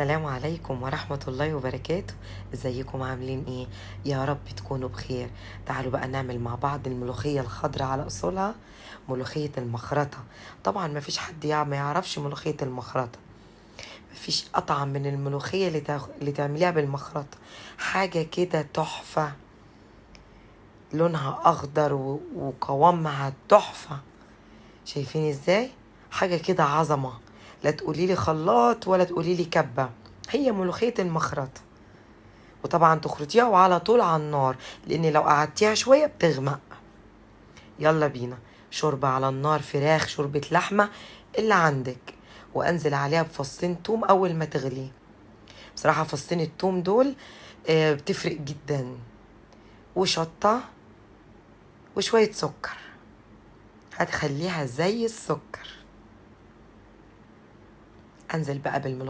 السلام عليكم ورحمة الله وبركاته. ازيكم عاملين ايه؟ يا رب تكونوا بخير. تعالوا بقى نعمل مع بعض الملوخية الخضراء على اصولها، ملوخية المخرطة. طبعا ما فيش حد ما يعرفش ملوخية المخرطة. مفيش اطعم من الملوخية اللي تعمليها بالمخرطة، حاجة كده تحفة، لونها اخضر وقوامها تحفة. شايفين ازاي؟ حاجة كده عظمة. لا تقولي لي خلاط ولا تقولي لي كبة، هي ملوخية المخرطة. وطبعا تخرطيها وعلى طول على النار، لان لو قعدتيها شوية بتغمق. يلا بينا، شوربة على النار، فراخ، شوربة لحمة اللي عندك، وانزل عليها بفصين توم اول ما تغلي. بصراحة فصين التوم دول بتفرق جدا، وشطة وشوية سكر، هتخليها زي السكر. انزل بقى بالملوخية.